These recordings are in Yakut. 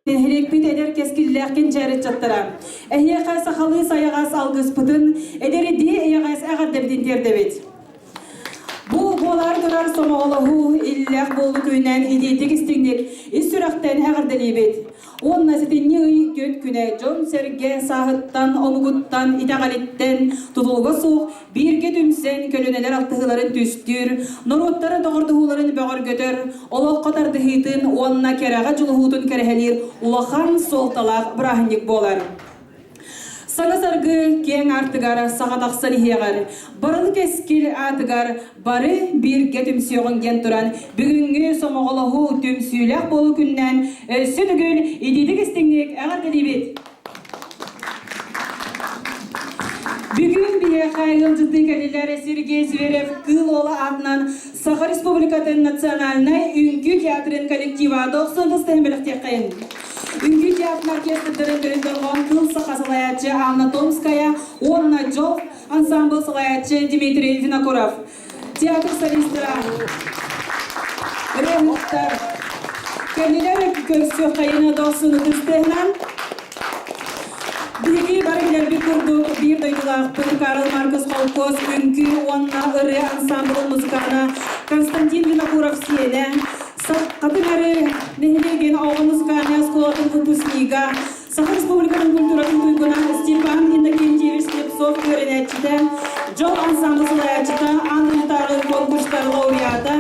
Нэһилиэкпит эдэр кэскиллээх кэнчээри ыччаттара, эһиэхэ сахалыы сайаҕас алгыспытын, эдэрдии эйэҕэс эҕэрдэбитин тиэрдэбит. Бу буолаары турар сомоҕолоһуу, иллээх буолуу күнүнэн итиитик истиҥник, ис сүрэхтэн эҕэрдэлиибит. Уонна сэтинньи ый түөрт күнэ дьон-сэргэ сааһыттан, омугуттан, итэҕэлиттэн тутулуга суох бииргэ түмсэн көлүөнэлэр алтыһыыларын түстүүр, норуоттары доҕордоһууларын бөҕөргөтөр, олоххо тардыһыытын уонна кэрэҕэ дьулуһуутун кэрэһэлиир улахан суолталаах бырааһынньык буолар. Саҥа саргы киэҥ аартыгар саҕа тахсан иһиэҕэр, барыл кэскил аатыгар бары бииргэ түмсүөҕүҥ диэн туран, бүгүҥҥү сомоҕолоһуу түмсүүлээх буолуу күннээн өссө төгүл итиитик истиҥник эҕэрдэлиибит! Бүгүн биһиэхэ ыалдьыттыы кэллилэр Сергей Зверев Кыыл Уола аатынан Саха Республикатын национальнай үҥкүү театрын коллектива дохсун тыстыһын бэлэхтиэххэйин. Үҥкүү театрын оркестрдарын төрүт дорҕоон Кыыл Саха салайааччы Анна Томская уонна Дьол ансамбл салайааччы Дмитрий Винокуров. Театр солистара ырыаһыттар кэллилэр көрсүөххэйин дохсун ытыстыһынан Биһиги бары билэрбит курдук биир дойдулаахпыт Карл Маркс холкуос үҥкүү уонна ырыа ансамблын музыкана Константин Винокуров сиэнэ, Хатыҥ Арыы нэһилиэгин оҕо музыкальнай оскуолатын выпускнига, Саха Республикатын культуратын туйгуна Степан Иннокентьевич Слепцов үөрэнээччитэ, Дьол ансамбл салайааччыта, аан дойдутааҕы конкурстар лауреата,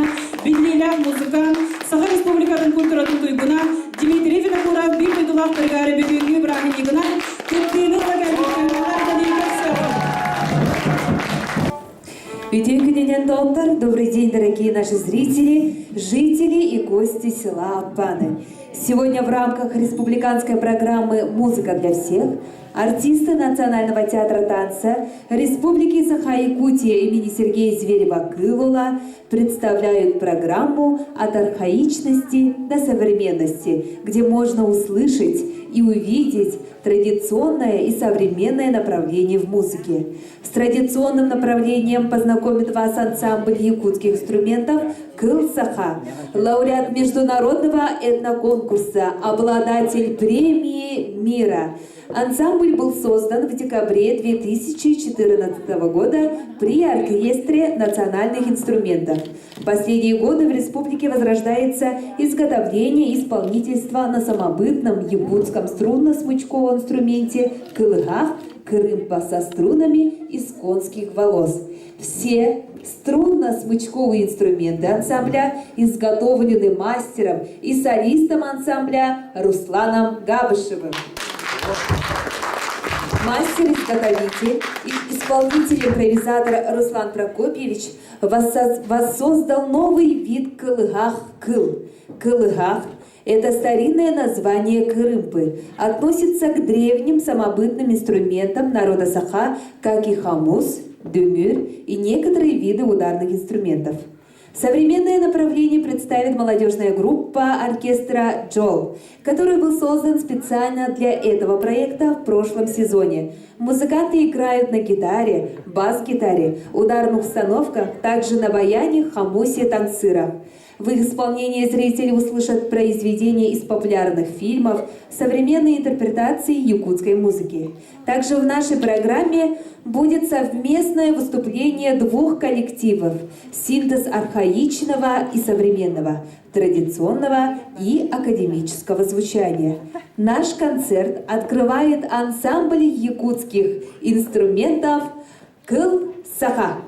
биллиилээх музыкант, Саха Республикатын культуратын туйгуна Дмитрий Винокуров биир дойдулаахтарыгар бүгүҥҥү бырааһынньыгынан кыттыыны ыла кэлбиттэн эҕэрдэлии көрсөҕүн. Үтүө күнүнэн доҕоттор, добрый день, дорогие наши зрители, жители и гости села Аппаны. Сегодня в рамках республиканской программы «Музыка для всех» артисты Национального театра танца Республики Саха-Якутия имени Сергея Зверева-Кылула представляют программу «От архаичности до современности», где можно услышать и увидеть традиционное и современное направление в музыке. С традиционным направлением познакомит вас ансамбль якутских инструментов «Кыл Саха», лауреат международного этноконкурса, обладатель премии мира. Ансамбль был создан в декабре 2014 года при оркестре национальных инструментов. В последние годы в республике возрождается изготовление исполнительства на самобытном якутском струнно-смычковом инструменте «кылыгах» кырыымпа со струнами из конских волос. Все струнно-смычковые инструменты ансамбля изготовлены мастером и солистом ансамбля Русланом Габышевым. Мастер-изготовитель и исполнитель-импровизатор Руслан Прокопьевич воссоздал новый вид кылыгах-кыл. Кылыгах это старинное название кырымпы, относится к древним самобытным инструментам народа саха, как и хамус, дюмюр и некоторые виды ударных инструментов. Современное направление представит молодежная группа оркестра «Джол», который был создан специально для этого проекта в прошлом сезоне. Музыканты играют на гитаре, бас-гитаре, ударных установках, также на баяне, хамусе, танцирах. В их исполнении зрители услышат произведения из популярных фильмов, современные интерпретации якутской музыки. Также в нашей программе будет совместное выступление двух коллективов – синтез архаичного и современного, традиционного и академического звучания. Наш концерт открывает ансамбль якутских инструментов «Кыл Саха».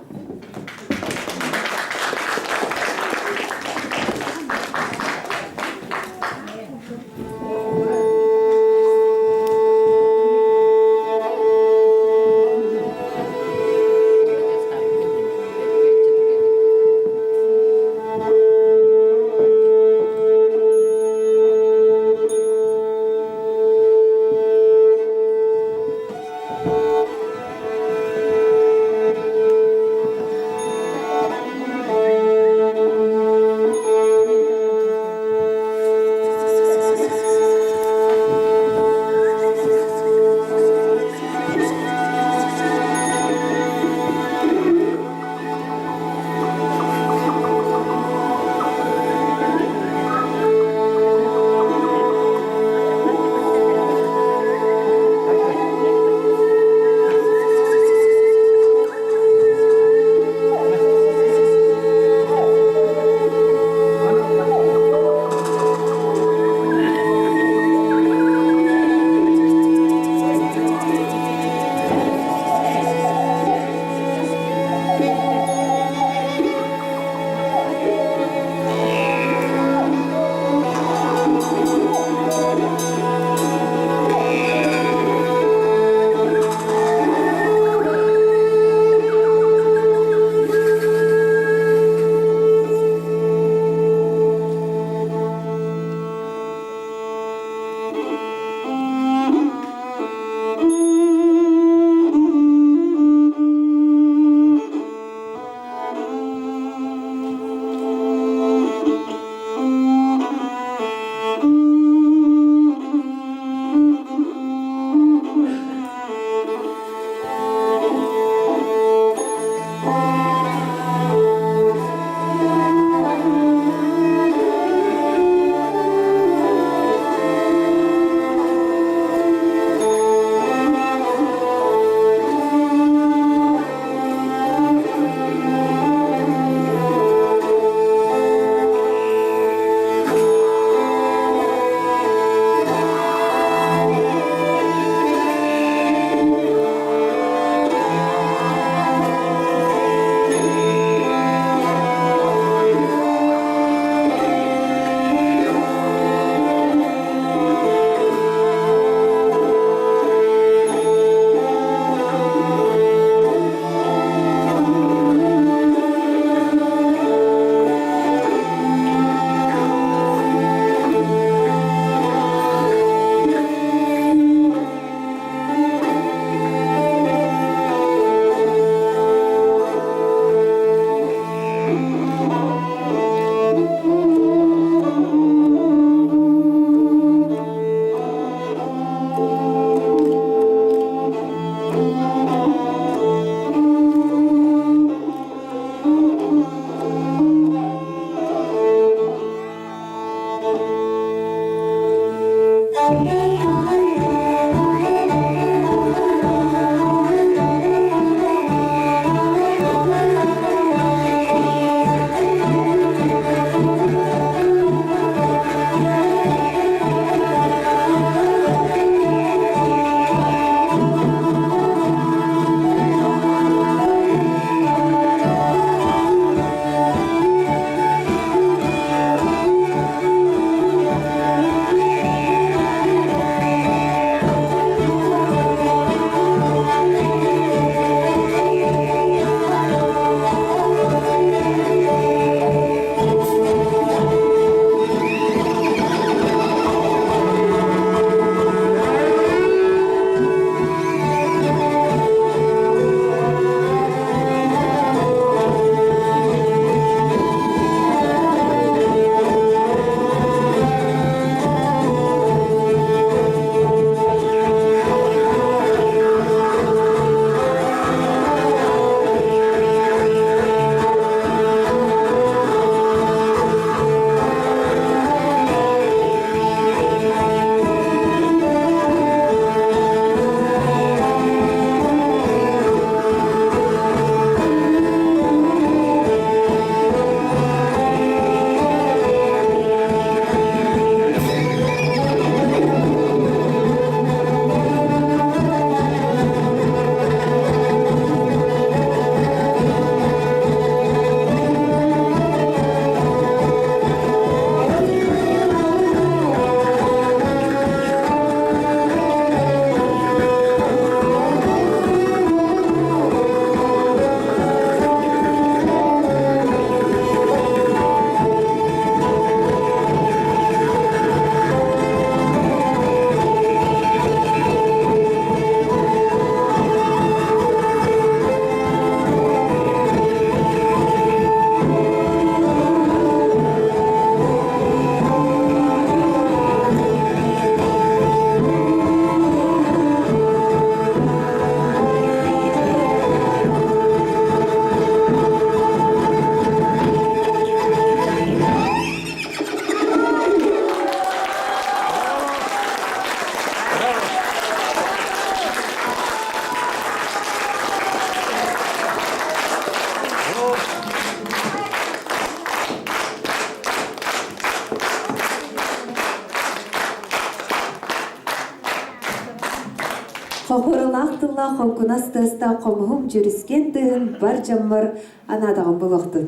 Хохуоралаах тыллаах хоҥкунас тыастаах хомуһум дьүрүскэн тыаһын бар дьоммор анаатаҕым буолуохтун.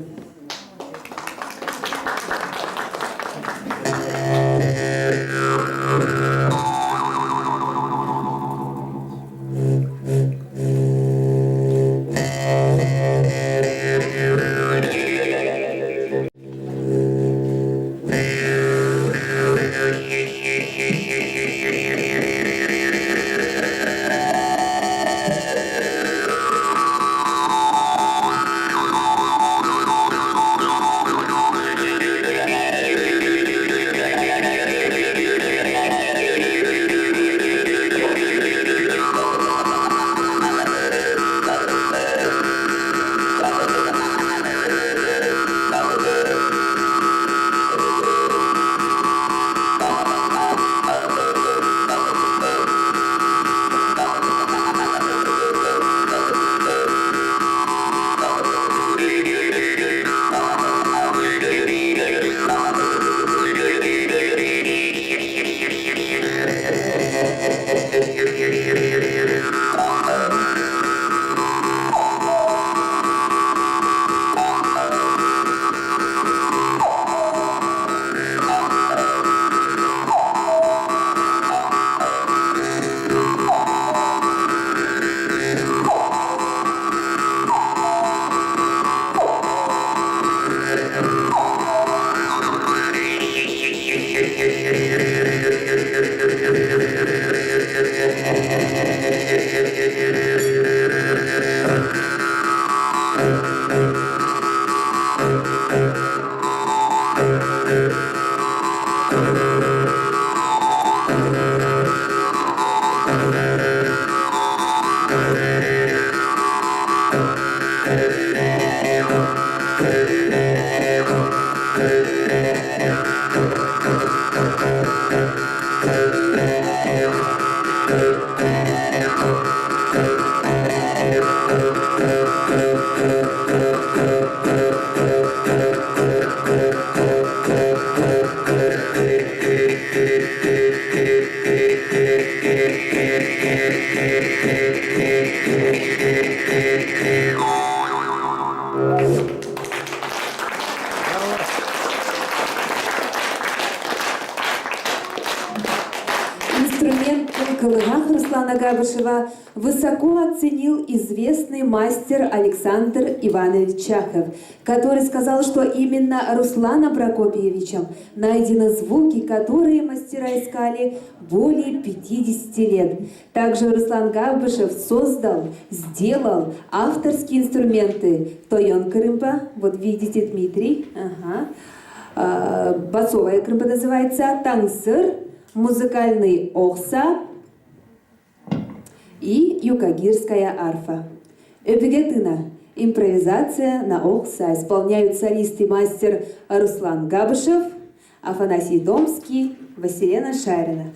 Инструмент кылыһах Руслана Габышева высоко оценил известный мастер Александр Иванович Чахов, который сказал, что именно Русланом Прокопьевичем найдены звуки, которые мастера искали более 50 лет. Также Руслан Габышев создал, сделал авторские инструменты Тойон Крымпа, вот видите Дмитрий, ага, басовая крымпа называется, Таңсыр, музыкальный охса и юкагирская арфа. Өбүгэ тыына. Импровизация на охса исполняют солист и мастер Руслан Габышев, Афанасий Домский, Василена Шарина.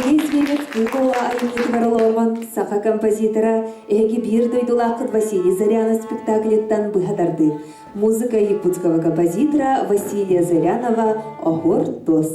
Сергей Зверев Кыыл айымньытыгар олоҕуран саха композитора эһиги биир дойдулааххыт Василий Зырянов спектаклыттан быһа тардыы. Музыка якутского композитора Василия Зырянова «Оһуор туос».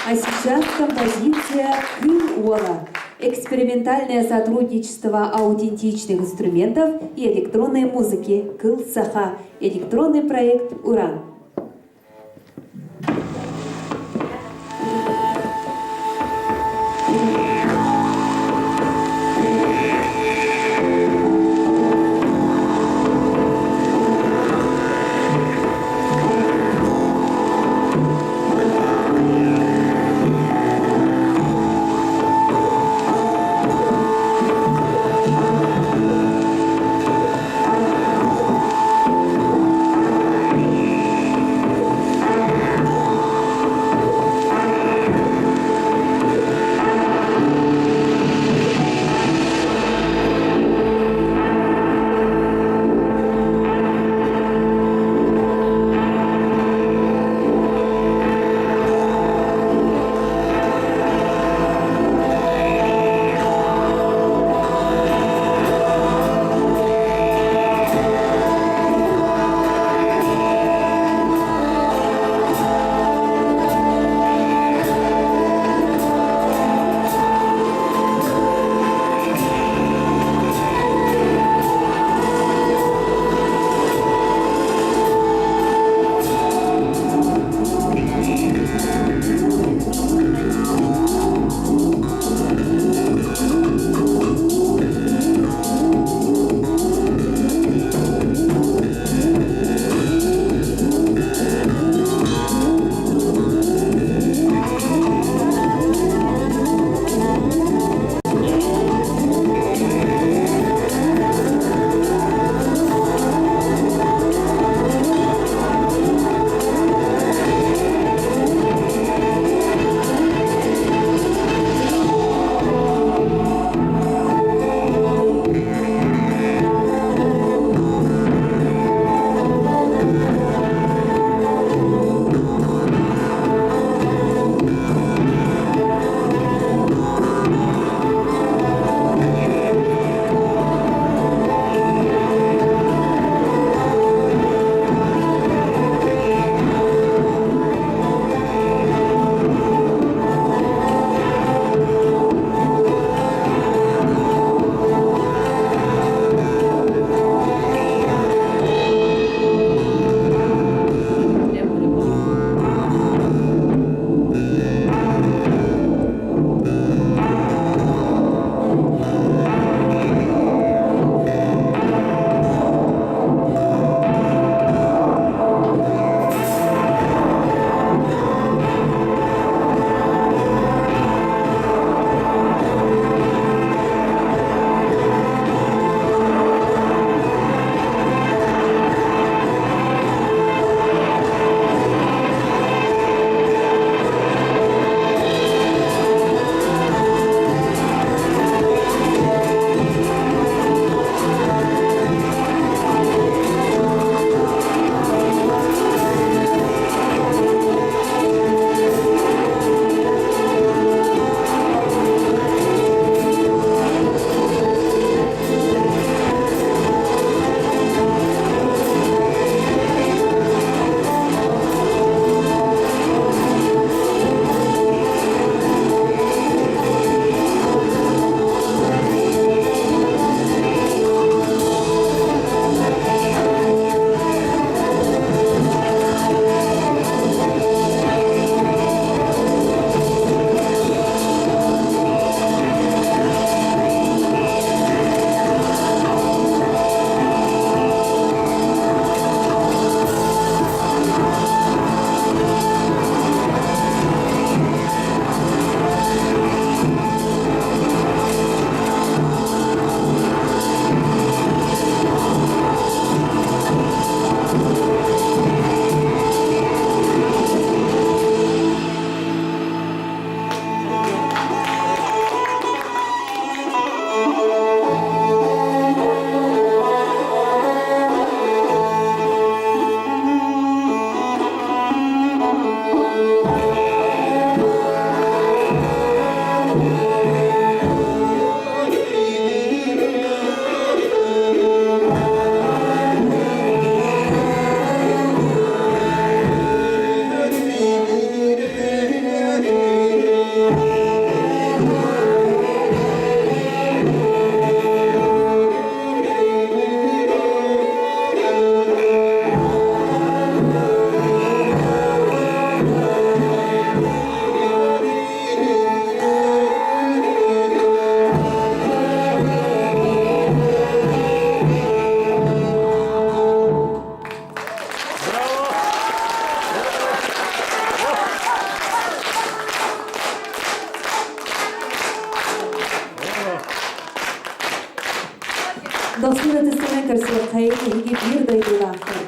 А сейчас композиция «Кыл Уола» – экспериментальное сотрудничество аутентичных инструментов и электронной музыки «Кыл Саха» – электронный проект «Уран».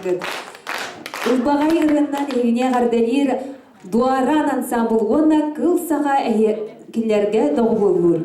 буоларгыт. Ылбаҕай ырыаннан эһигини эҕэрдэлиир Дуораан ансаамбыл уонна Кыл Саха кинилэргэ доҕуһуоллуур.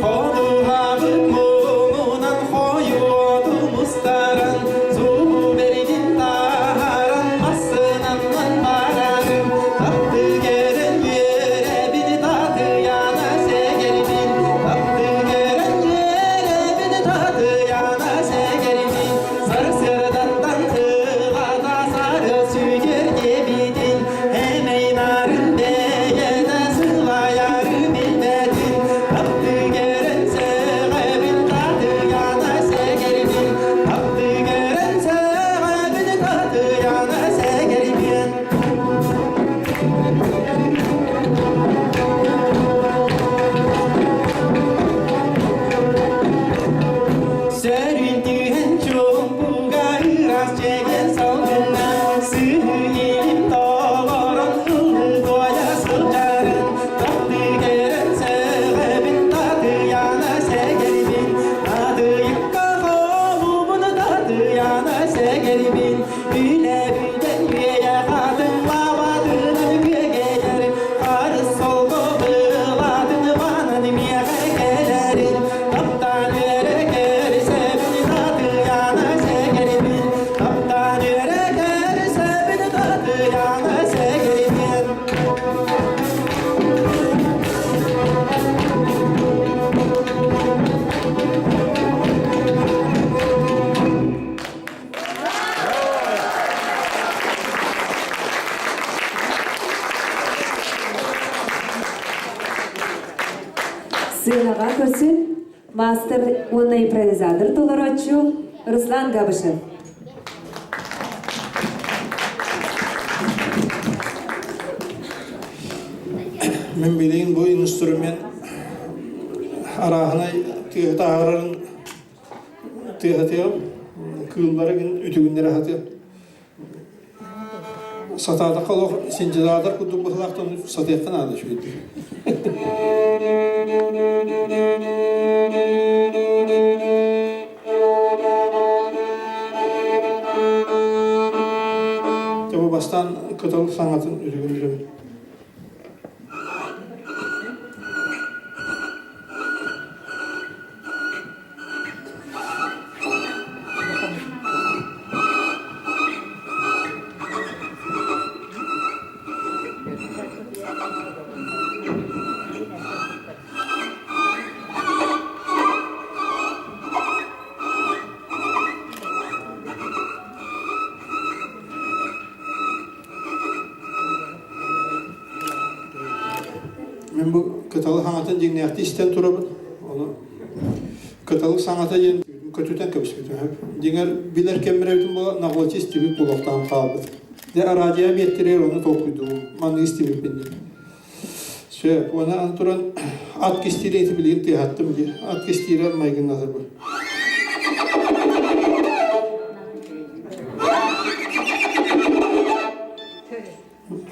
Хоруһабыт муҥунан хойуоту мустаран, субу-бэрдин таһааран массыынанан барарым. Таптыгерен үөрэбин Татыяна сэгэрбин, таптыгерен үөрэбин Татыяна сэгэрбин, сарсыардаттан Сыанаҕа көрсүн маастар уонна импровизатор толорооччу Руслан Габышев. Мин билигин бу инструмент арааһынай тыаһы таһаарарын тыаһатыам, кыыллары үтүгүннэрэ сатыам. Сатаатахха олох синтезатор курдук быһыылаахтан сатыахха наада үчүгэйдик. Дьэ бу бастаан кытыл саҥатын үтүгүннэрэбин. Мин бу кыталы хаҥатын дьиҥнээхтии истэн турабын. Ону кыталык саҥата диэн көтүтэн кэбиспитим. Дьиҥэр билэр кэммэр эбитим буола наҕылыччы истибит буолуохтаан хаалбыт. Дьэ араадьыйа биэттэригэр ону толкуйдуум. Маннык истибиппин диэн. Сөп. Уонна аны туран ат кистиирэ ити билигин тыаһаттым дии. Ат кистиирэ майгыннатар бу.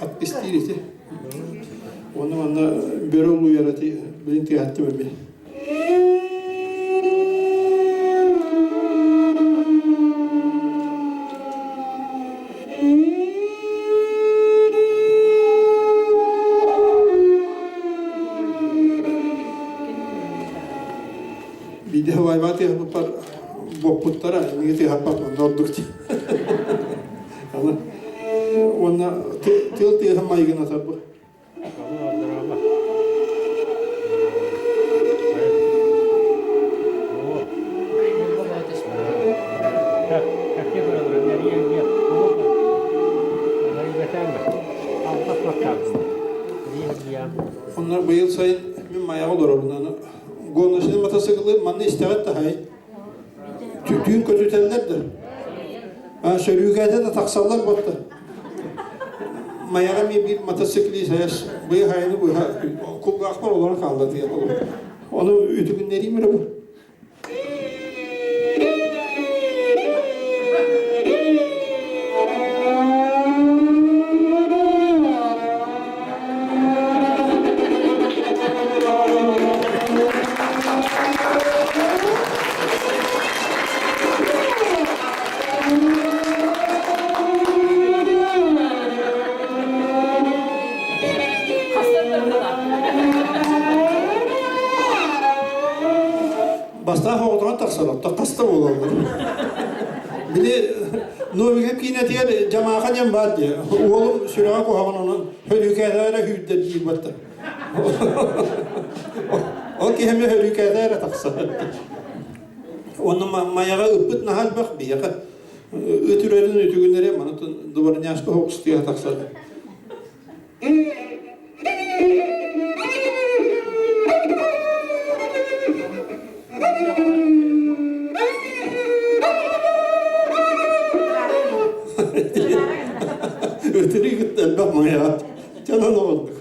Ат кистиир ити. Уонна манна бөрө улуйар ити билигин тыаһаттым эмиэ. Биирдэ хабайбаа тыаһаппыппар буоппуттара, эниги тыаһаппат онно ордук дии. Аны уонна тыал тыаһын майгынатар бу. Онно быйыл сайын мин Майаҕа олоробун. Аны гоночный мотоциклы манна истэҕит да хай. Түүн көтүтэллэр да. Сөрүүкээтэ да тахсаллар ботта. Майаҕа эмиэ биир мотоциклист айас быйа хайаны быһа кулгаахпар олорон хаалла диye Ону үтүгүннэриим эрэ бу. Бастаах оҕотоҕо тахсар, оттон хаста буолаллар. Били Новига киинэтигэр дьамааха диэн баар дии. Уолум сүрэҕэ куһаҕан онон хөрүүкээтэ эрэ күүрдэр диир батта. Ол киһи эмиэ хөрүүкээтэ эрэ тахсар. Онно Майаҕа ыппыт наһаа элбэх биһиэхэ ыт үрэрин үтүгүннэри манытын дворняжка хоҕустуйа тахсар. Өтөрү кытта элбэх Майаҕа дьонон оҕолдук.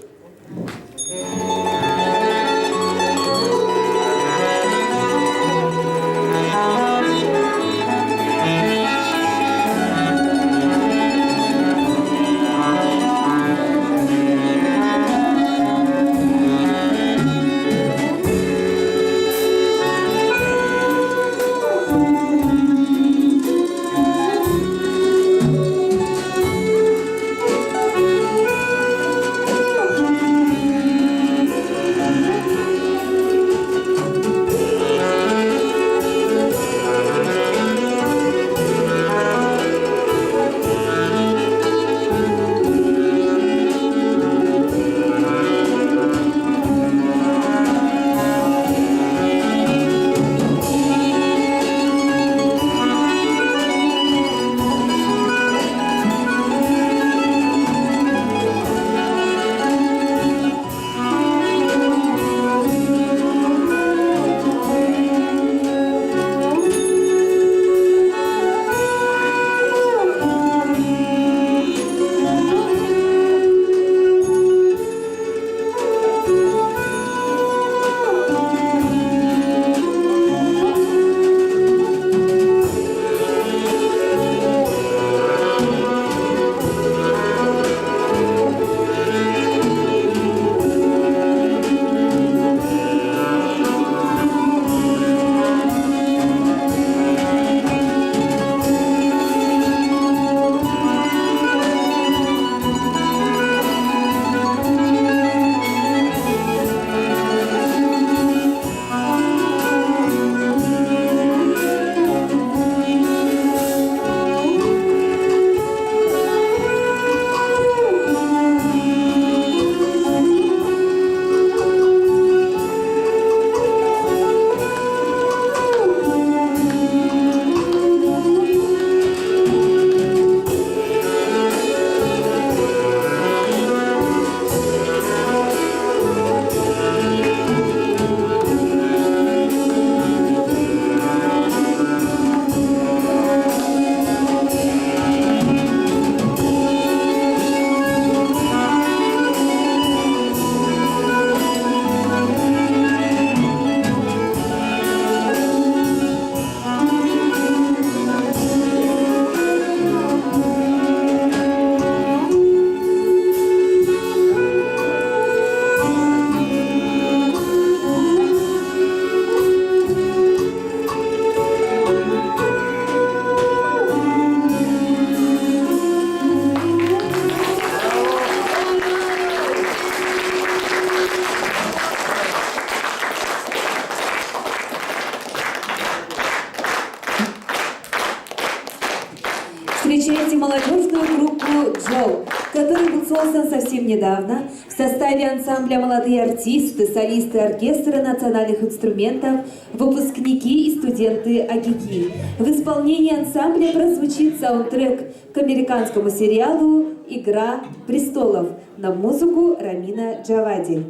будет создан совсем недавно в составе ансамбля «Молодые артисты», солисты оркестра национальных инструментов, выпускники и студенты АГИКИ. В исполнении ансамбля прозвучит саундтрек к американскому сериалу «Игра престолов» на музыку Рамина Джавади.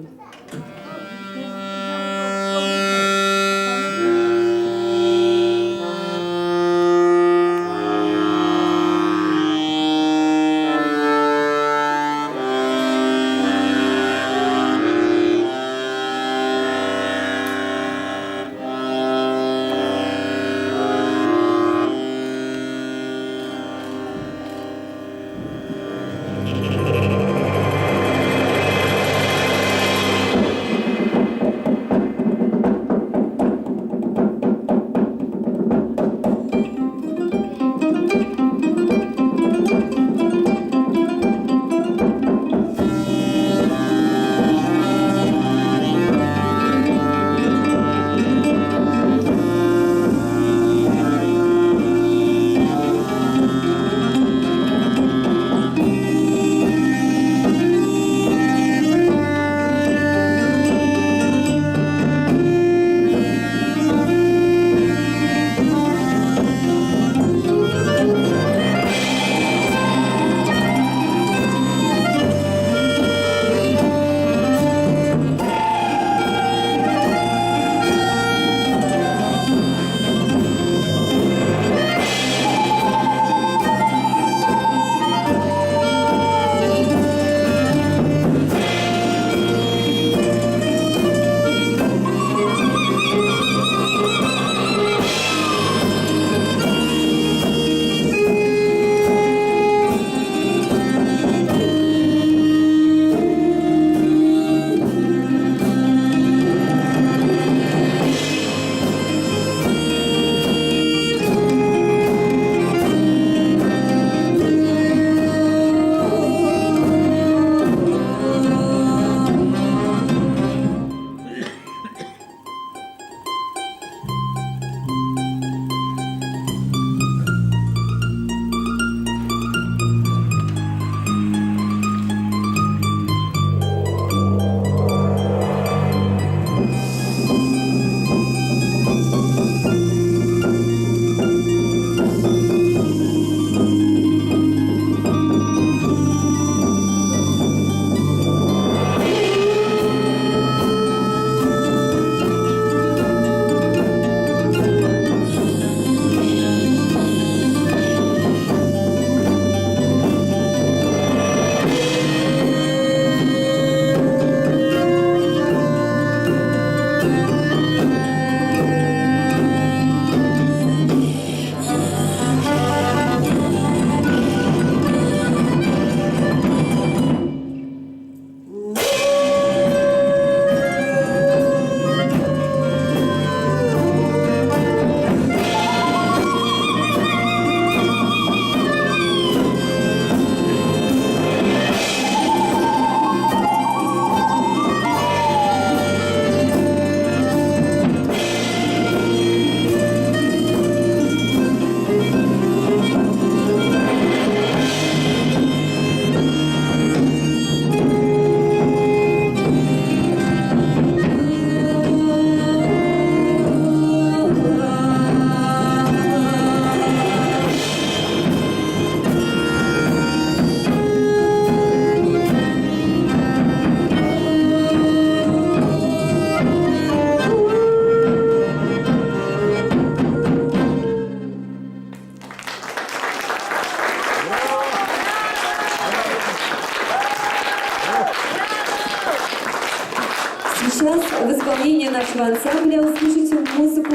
Сейчас в исполнении нашего ансамбля услышите музыку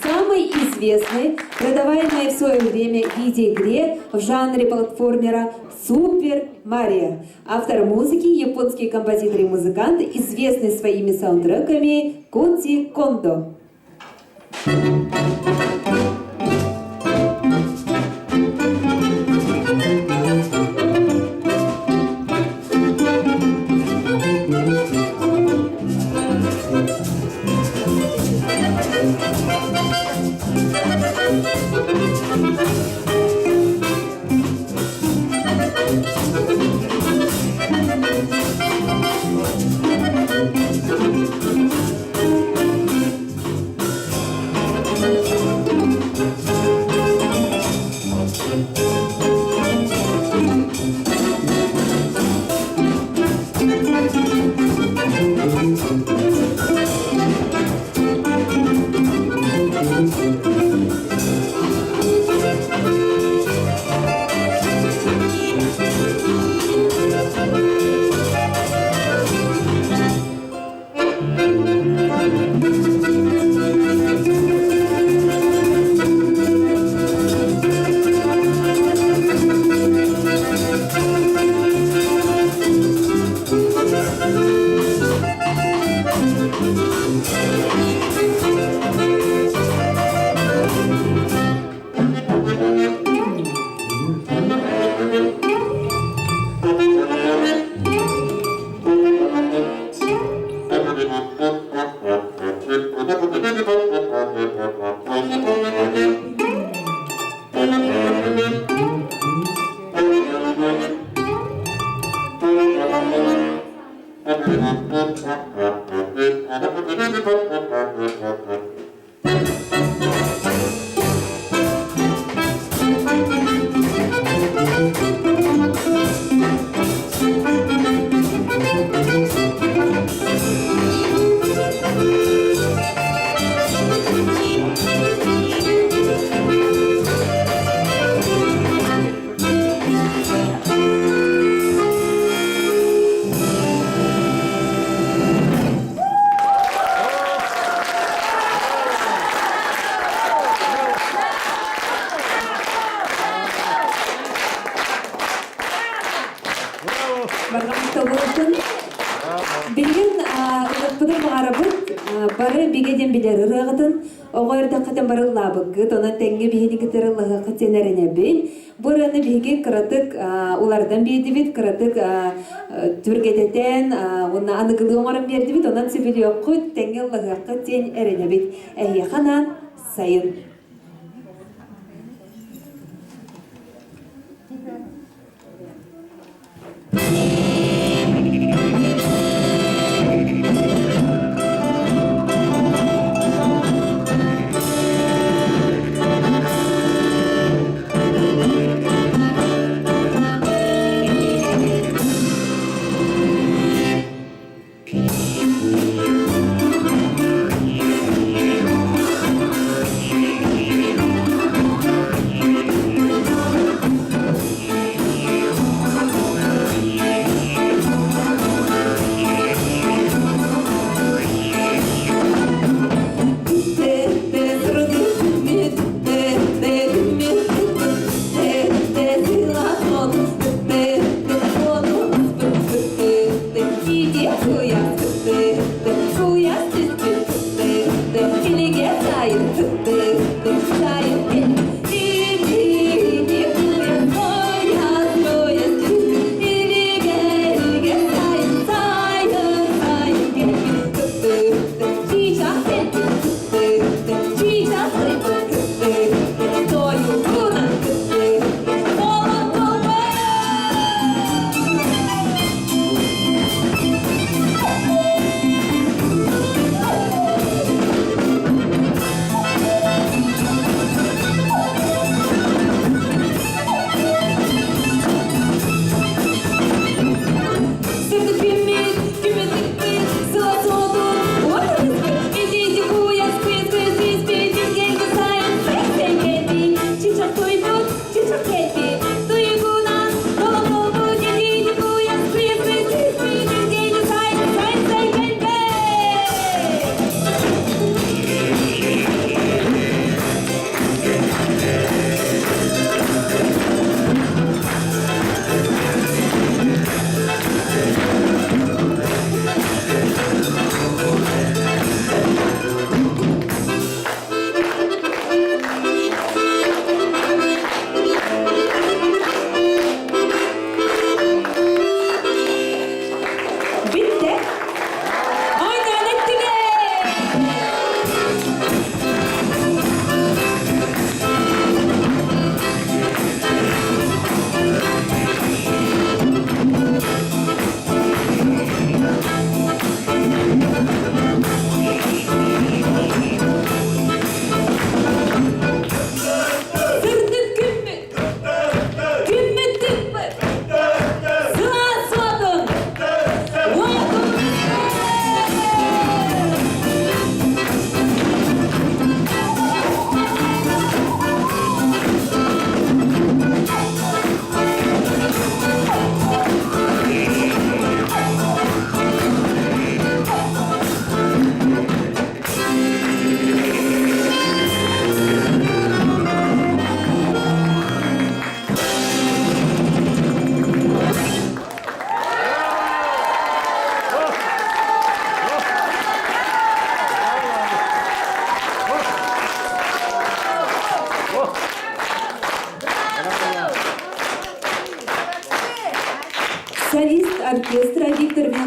самой известной, продаваемой в свое время видеоигре в жанре платформера «Супер Марио». Автор музыки – японский композитор и музыкант, известный своими саундтреками Коти Кондо. Барҕамталыытын билигин ылыппытын баҕарабыт бары бигэ диэн билэр ырыаҕытын оҕо эрдэххитин барыллаабыккыт онон тэҥҥэ биһини кытары ыллаһыаххыт диэн эрэнэбин бу ырыаны биһиги кыратык улардан биэрдибит кыратык түргэтэтэн уонна аныгылыы оҥорон биэрдибит онон сөбүлүөххүт тэҥҥэ ыллаһыаххыт диэн эрэнэбит эһиэхэ анаан сайын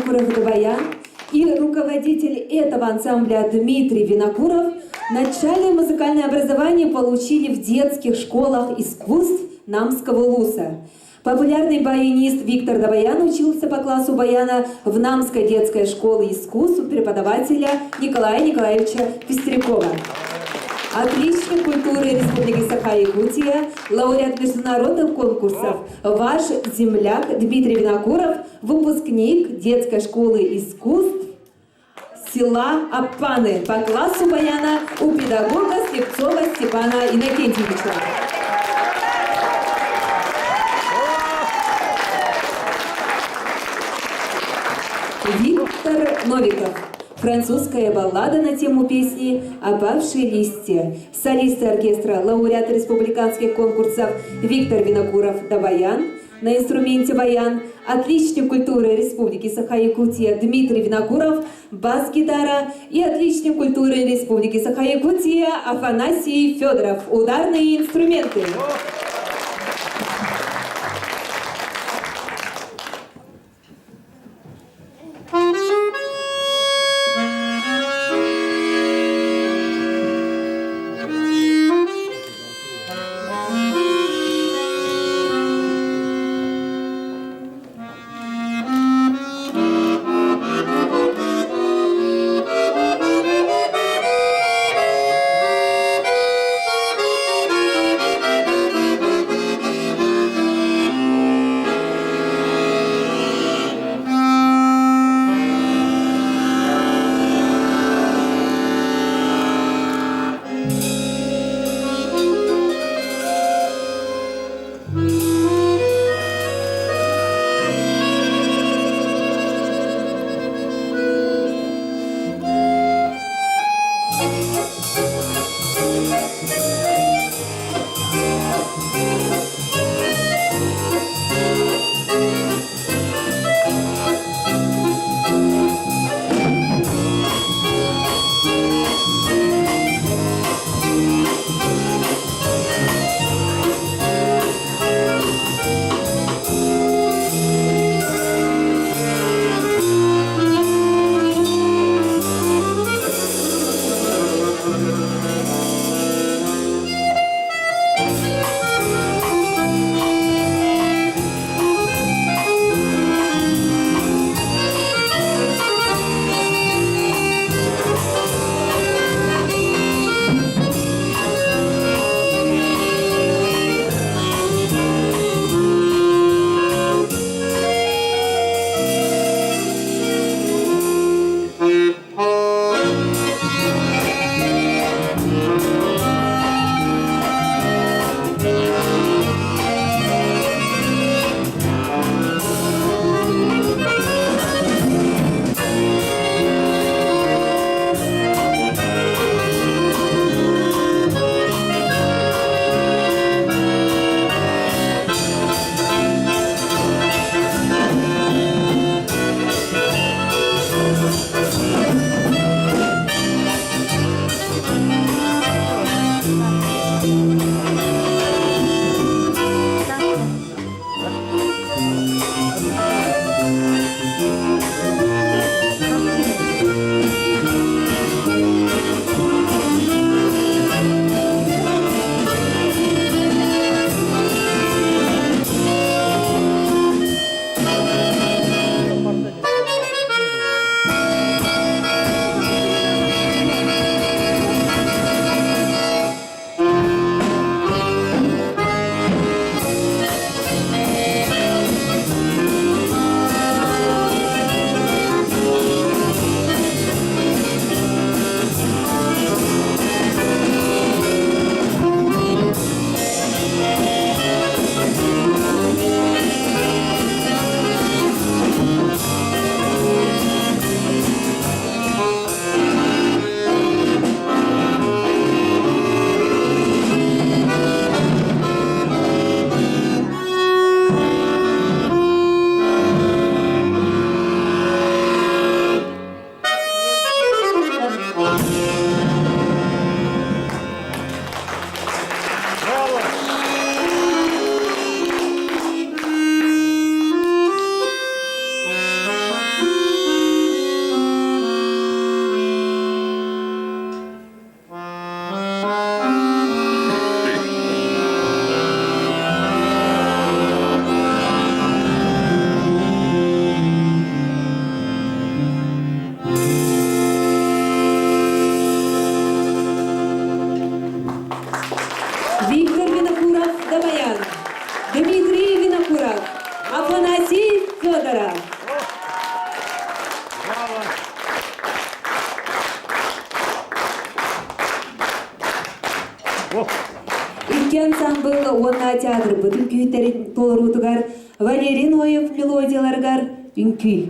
Винокуров-Дабаян и руководитель этого ансамбля Дмитрий Винокуров начальное музыкальное образование получили в детских школах искусств Намского ЛУСа. Популярный баянист Виктор Дабаян учился по классу баяна в Намской детской школе искусств у преподавателя Николая Николаевича Пестрякова. Отличник культуры Республики Саха-Якутия, лауреат международных конкурсов, ваш земляк Дмитрий Винокуров, выпускник детской школы искусств села Аппаны по классу баяна у педагога Слепцова Степана Иннокентьевича. Виктор Новиков. Французская баллада на тему песни «Опавшие листья». Солист оркестра, лауреат республиканских конкурсов Виктор Винокуров «Дабаян», на инструменте баян, отличник культуры Республики Саха-Якутия Дмитрий Винокуров, бас-гитара и отличник культуры Республики Саха-Якутия Афанасий Федоров, ударные инструменты. Икки ансамбыл уонна театрбыт үҥкүүттэрин толоруутугар Валерий Ноев мелодияларыгар үҥкүү.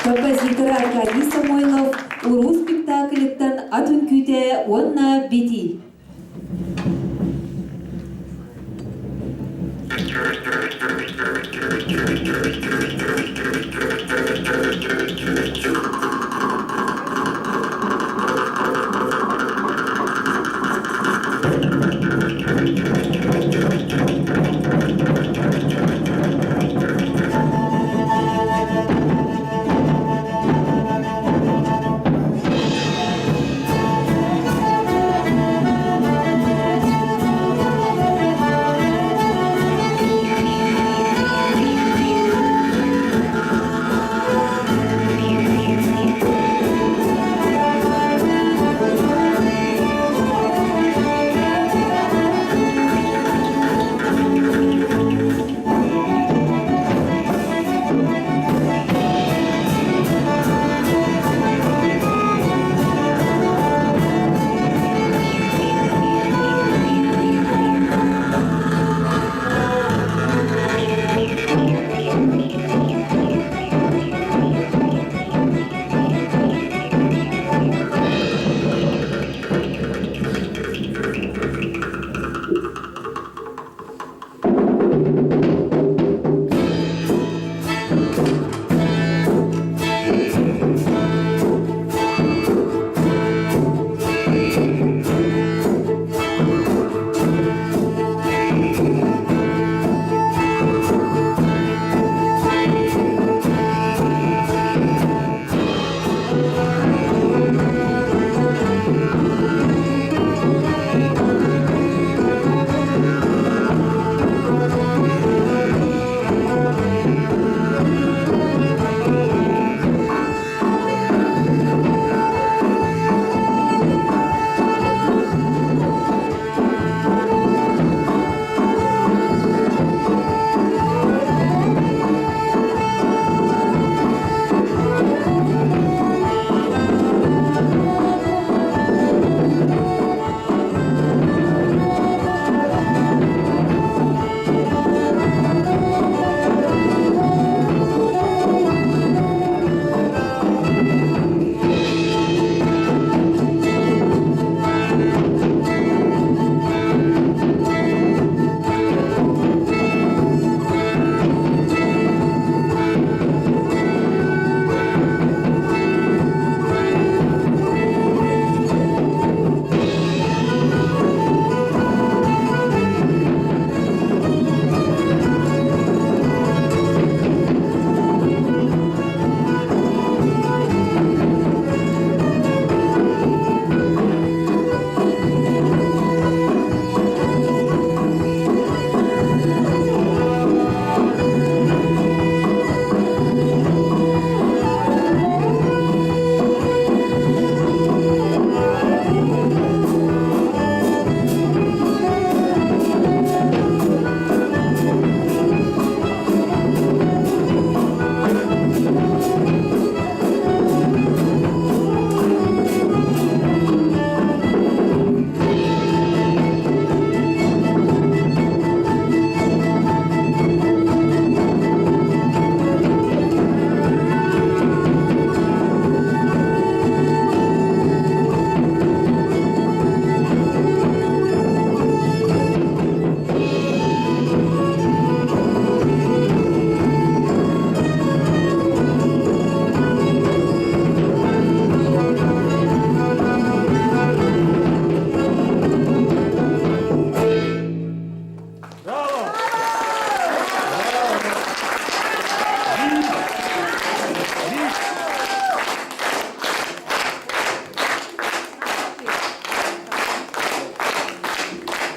Композитор Аркадий Самойлов уруу спектаклыттан ат үҥкүүтэ уонна битии.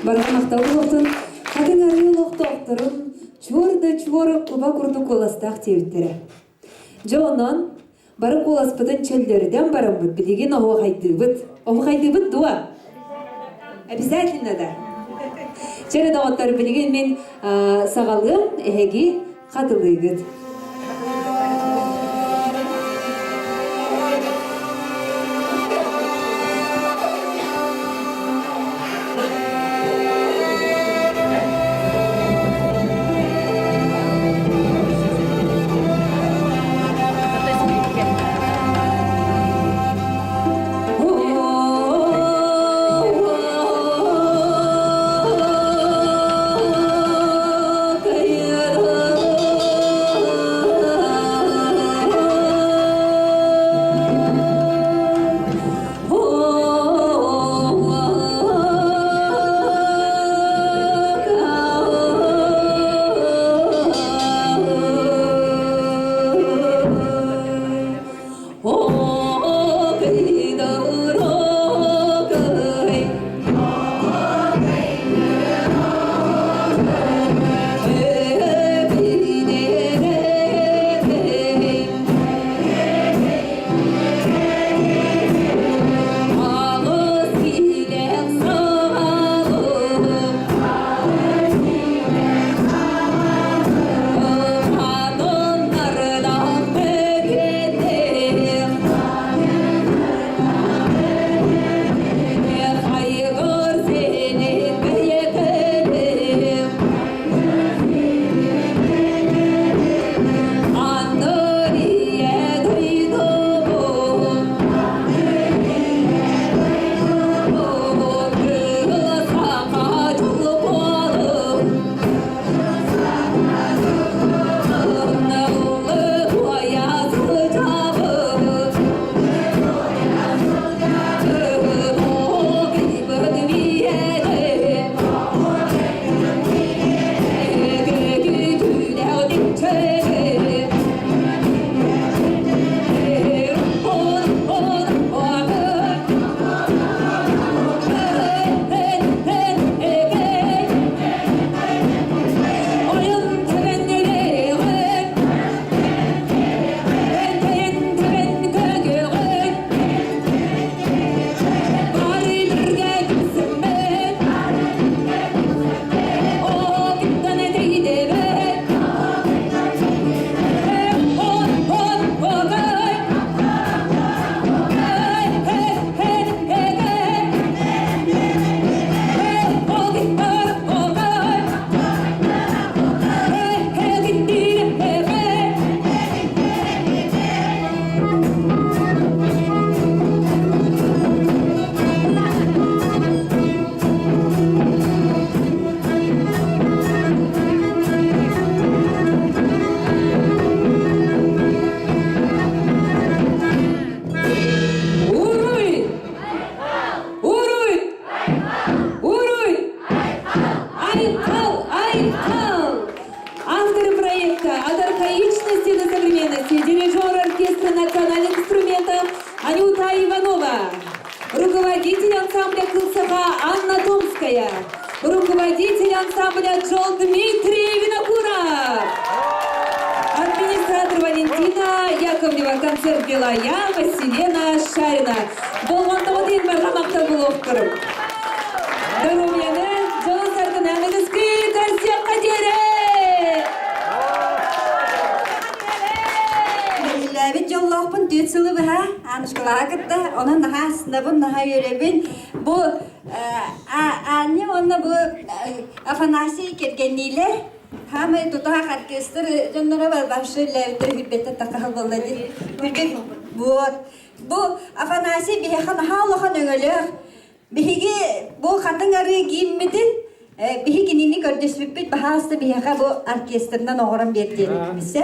Барҕа махтал буолуохтун. Хатыҥ арыы олохтоохторун чуор да чуор куба курдук куоластаах диэбиттэрэ. Дьэ онон бары куоласпытын чөллөрүтэн бараммыт билигин оһуохайдыыбыт. Оһуохайдыыбыт дуо? Обязательно да. Чэрэ доҕоттор билигин мин саҕалыам эһиги хатылыыгыт. Уруй! Уруй! Уруй! Айхал! Айхал! Авторы проекта «От архаичности до современности» дирижер оркестра национальных инструментов Анюта Иванова, руководитель ансамбля «Кылсаха» Анна Томская, руководитель ансамбля «Джол» Дмитрий Винокуров, администратор Валентина Яковлева, концерт вела я, Василена Шарина. Болғандығы дейін барған мақтан бұл Здоровьяны, дьолу саргыны аныгыскы көрсүөххэ диэри! Үлэлээбит дьоллоохпун түөрт сылы быһа Анушкалаҕа кытта, онон наһаа астынабын, наһаа үөрэбин. Бу Аня уонна бу Афанасий кэргэнниилэр хаамай тутаах оркестр дьонноро вообще үлэлээбиттэр үрбэттэн таххаһыл буолла дии. Вот. Бу Афанасий биһиэхэ наһаа улахан өҥөлөөх. Биһиги бу хатыҥ арыы гиммитин биһи кинини көрдөспүппүт баһаалыста биһиэхэ бу оркестрынан оҥорон биэрдиэбит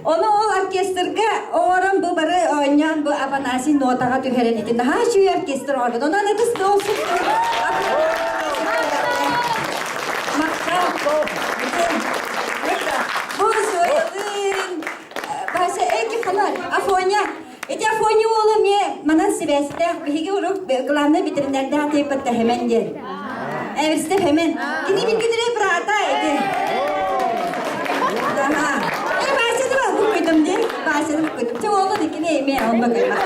Ону ол оркестрга оҥорон бу бары оонньоон бу Афанасий нотаҕа түһэрэн ити наһаа үчүгэй оркестр оҥорбут. Онон ытыс долсун Бу суоялыын Вася эки ханар Афоня Ити Афоня уола эмиэ манан сибээстээх. Биһиги урут главный ветеринардаах тиэппэт Тэһэмэн диэн. Эверстев Эмэн. Кини билгитире брата эти. Ага. Э, Васяны бар буккуйдум ди. Васяны буккуйдум. Те олу дикини эме онно кайма.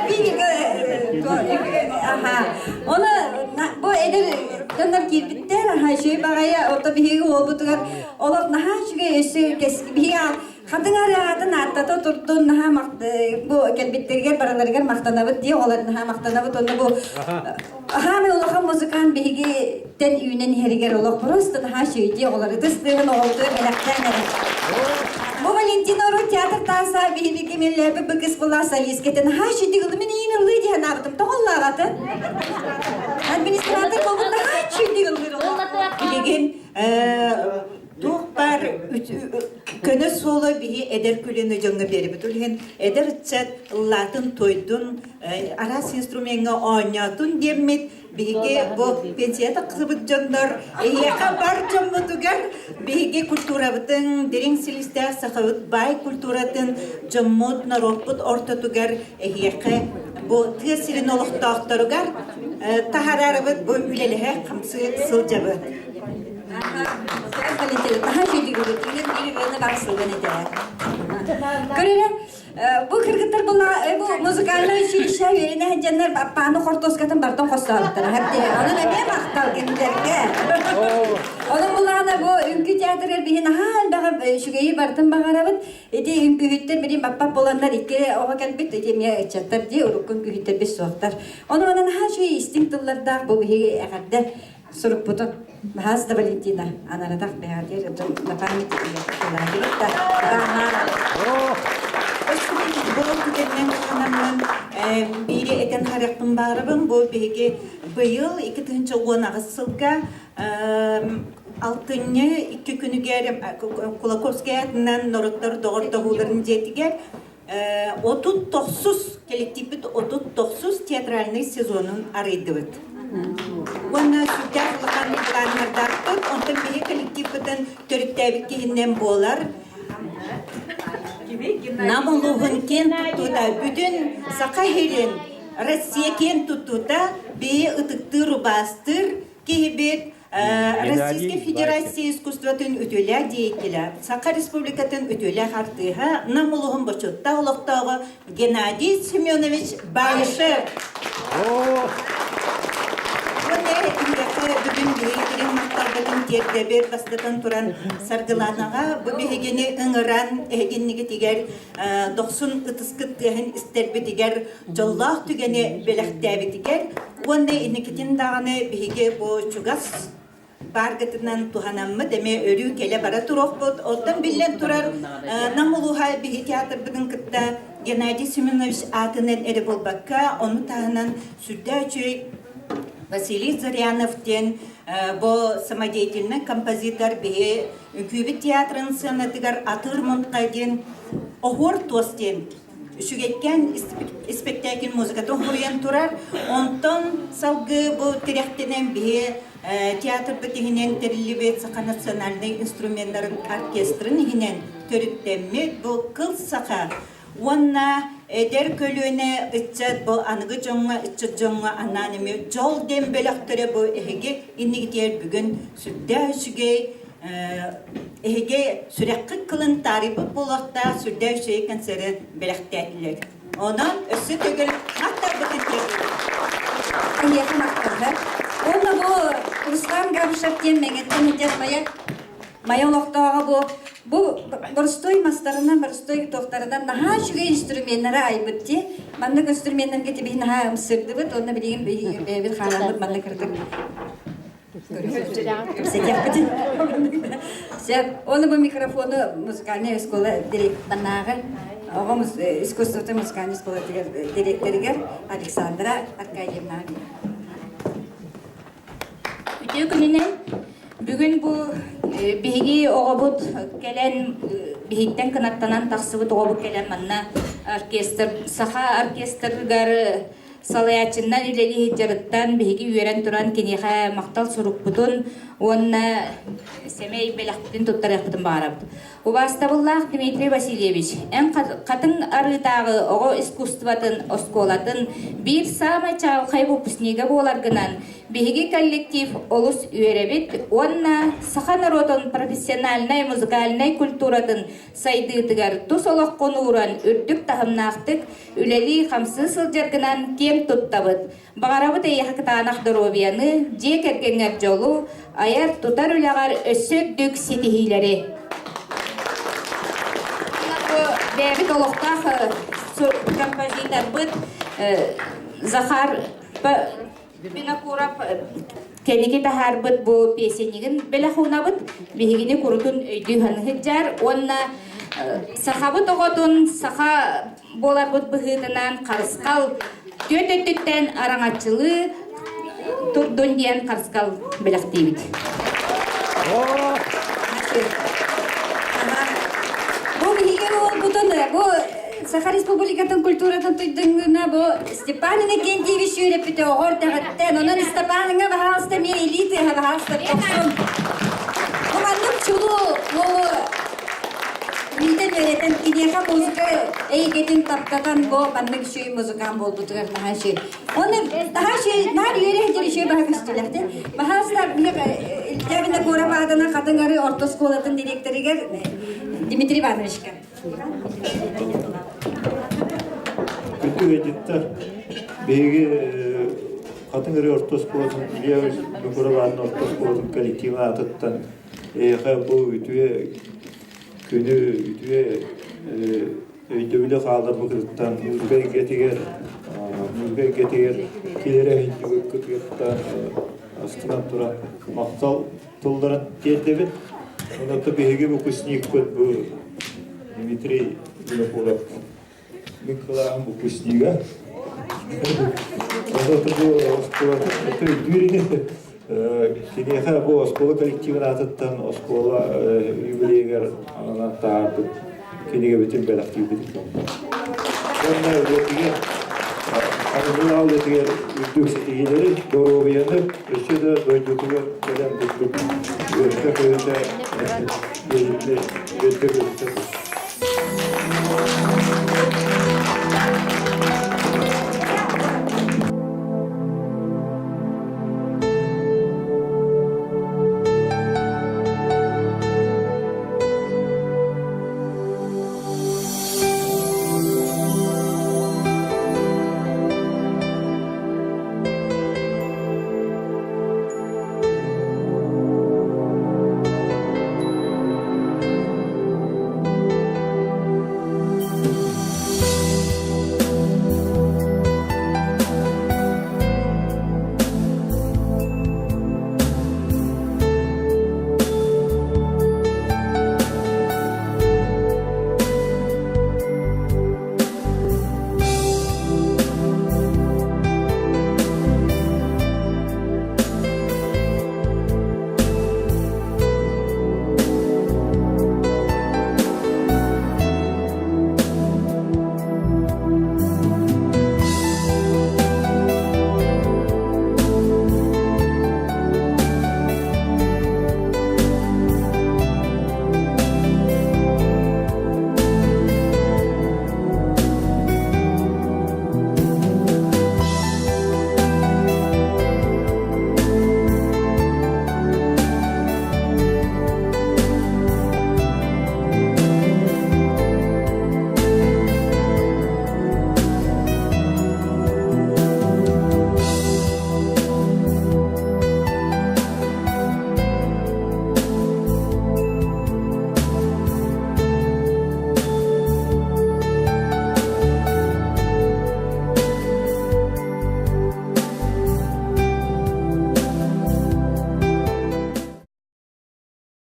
Бир Аха. Оны бу эдер дьоннор киирбиттэр, аха үчүгэй баҕайы, ото биһиги уолбутугар олох наһаа үчүгэй өссө биһиги Хатыҥ арыаҕатын ааттата турдун наһаа бу кэлбиттэригэр барыларыгар махтанабыт дии оҕолор наһаа махтанабыт уонна бу хаамай улахан музыкант биһигиттэн үүнэн иһэригэр олох просто наһаа үчүгэй оҕолор ытыс тыаһын оҕолтугар бэлэхтээн эрэ. Бу Валентина Ору театр тааса биһиги кимиллээби быкыс була солистката наһаа үчүгэй ылы мин иин ыллыы диэн аабытым тоҕоллаабатын. Администратор болбут наһаа үчүгэй ыллыыр. Билигин туох баар көнө суола биһи эдэр көлүөнэ дьоҥҥо биэрбит. Ол иһин эдэр ыччат ыллаатын-туойдун, араас инструмеҥҥа оонньоотун диэммит биһиги бу пенсия тахсыбыт дьоннор эһиэхэ бар дьоммутугар биһиги культурабытын, дириҥ силистээх сахабыт баай культуратын дьоммут, норуоппут ортотугар эһиэхэ бу тыа сирин олохтоохторугар таһаарарыбыт бу үлэлэһэ хамсыы сылдьабыт. Көрөрө, бу кыргыттар була бу музыкальный училище үөрэнэ сылдьаннар пааны хортуоскатын бартан хостообуттара. Онон эмиэ махтал кинилэргэ. Онон булаана бу үҥкүү театрыгар биһи наһаа элбэҕи үчүгэйи барытын баҕарабыт. Ити үҥкүүһүттэр билин баппат буоланнар икки оҕо кэлбит, ити эмиэ ыччаттар дии, урукку үҥкүүһүттэр бис суохтар. Онон манан наһаа үчүгэй истиҥ тыллардаах бу биһиги эҕэрдэ сурукпутун Баһаас да Валентина анаратах бэҕэтиэр на память да Бу түгэннэн туһанаммын биири этэн харыахпын баарабын бу биһиги быйыл 2018 сылга алтынньы икки күнүгэр Кулаковскай атынан норуттар доҕордоһууларын дьиэтигэр 39 коллективпит 39 театральный сезонун арыйдыбыт. Уонна сүрдээх улахан былааннардаахпыт. Онтон биһи коллективпытын төрүттээбит киһинэн буолар. Нам улууһун киэн туттуута бүтүн Саха сирин Россия киэн туттуута биһи ытыктыыр убаастыыр киһибит Российскай Федерация искусствотын үтүөлээх деятеля, Саха Республикатын үтүөлээх артыыһа, Нам улууһун бочуоттаах олохтооҕо Геннадий Семенович Баишев. Бүгүн биһиги махталбытын тиэрдэбит бастатан туран Саргыланаҕа бу биһигини ыҥыран эһигиннигитигэр дохсун ытыскыт тыаһын истэрбитигэр дьоллоох түгэни бэлэхтээбитигэр уонна инникитин даҕаны биһиги бу чугас бааргытынан туһанаммыт эмиэ өрүү кэлэ-бара туруохпут. Оттон биллэн турар, Нам улууһа биһи театрбытын кытта Геннадий Семенович аатынан эрэ буолбакка, ону таһынан сүрдээх үчүгэй Василий Зырянов диэн бу самодеятельный композитор биһи Үҥкүүбүт театрын сыанатыгар Атыыр мунха диэн Оһуор туос диэн үчүгэйкээн испэктээкил музыкатын хоруйан турар. Онтон салгыы бу тирэхтэнэн биһи театрбыт иһинэн тэриллибит саха национальнай инструменнарын оркестрын иһинэн төрүттэммит бу кыл саха уонна эдэр көлүөнэ ыччат бу аныгы дьоҥҥо ыччат дьоҥҥо анаан эмиэ дьол диэн бөлөхтөрө бу эһиги иннигитигэр бүгүн сүрдээх үчүгэй эһиги сүрэххит кылын таарыйбыт буолуохтаах сүрдээх үчүгэй концеры бэлэхтээтилэр. Онон өссө төгүл махталбытын тиэрдэбит. Эһиэхэ махталлар. Уонна бу Руслан Габышев диэн Мэҥэттэн сылдьар Майа Майа олохтооҕо бу бу боростуой мастарынан, боростуой туохтарынан наһаа үчүгэй инструменнары айбыт дии. Маннык инструменнарга тибиһи наһаа ымсырдыбыт уонна билигин бэйэбит хааламмыт манна кырдык Кэпсэтиэхпитин. Сөп. Оны бу микрофону музыкальная школа директорнааҕы оҕо искусствота музыкальной школа директоригэр Александра Аркадьевна. Үтүө күнүнэн бүгүн бу биһиги оҕобут кэлэн биһиттэн кынаттанан тахсыбыт оҕобут кэлэн манна оркестр саха оркестрыгар салайааччыннан үлэлии сылдьарыттан биһиги үөрэн туран киниэхэ махтал сурукпутун. уонна сэмэй бэлэхпитин туттарыахпытын баҕарабыт. Убаастабыллаах Дмитрий Васильевич, эн Хатыҥ Арыытааҕы оҕо искусствотын оскуолатын биир саамай чаҕылхай выпускнига буоларгынан биһиги коллектив олус үөрэбит уонна саха норуотун профессиональнай музыкальнай культуратын сайдыытыгар тус олоххун ууран үрдүк таһымнаахтык үлэлии-хамсыы сылдьаргынан киэн туттабыт. Баҕарабыт эйиэхэ кытаанах доруобуйаны, дьиэ кэргэҥҥэр дьолу, айар-тутар үлэҕэр өссө үрдүк ситиһиилэри. Бэйэбит олохтоох композиторбыт Захар Винокуров кэнники таһаарбыт бу песеннигин бэлэх уунабыт. Биһигини курутун өйдүү саныһыдьар уонна сахабыт оҕотун саха буоларбыт быһыытынан харысхал түөрт өттүттэн араҥаччылыы турдун диэн харысхал бэлэхтиибит. Бу биһиги уолбутун бу Саха Республикатын культуратын туйдуҥҥуна бу Степан Иннокентьевич үөрэппитэ оҕо эрдэҕиттэн. Онон Степаныҥа баһаалыста эмиэ илии тыаһа баһаалыста тохсун. Бу маннык чулуу уолу Миитэн үөрэтэн киниэхэ музыка эйгэтин таптатан бу маннык үчүгэй музыкант буолбутугар наһаа үчүгэй. Оны наһаа үчүгэй, наар үөрэ сылдьар үчүгэй баһа көстүүлэхтэр. Баһаалыста Илья Винокуров аатынан Хатыҥ Арыы орто оскуолатын дириэктэригэр Дмитрий Ивановичка. Күндү ыалдьыттар, биһиги Хатыҥ Арыы орто оскуолатын Илья Винокуров аатынан орто оскуолатын коллективын аатыттан эйиэхэ бу үтүө күнү, үтүө өйдөбүлү хаалларбыкытыттан музыка эйгэтигэр музыка эйгэтигэр киллэрэ сылдьыбыккытыттан астынан туран махтал тылларын тиэрдэбин. Онон биһиги выпускникпыт бу Дмитрий Винокуров Мин кылааһым выпускнига. Онон бу оскуолатын өйдүүр ини. Киниэхэ бу оскуола коллективын аатыттан оскуола юбилейыгар ананан таһаарбыт кинигэбитин бэлэхтиирбит. Уонна үлэтигэр аныгы үлэтигэр үрдүк ситиһиилэри, доруобуйаны өссө да дойдутугар кэлэн курдук үөрдэ-көтө үөрдэ-көтө.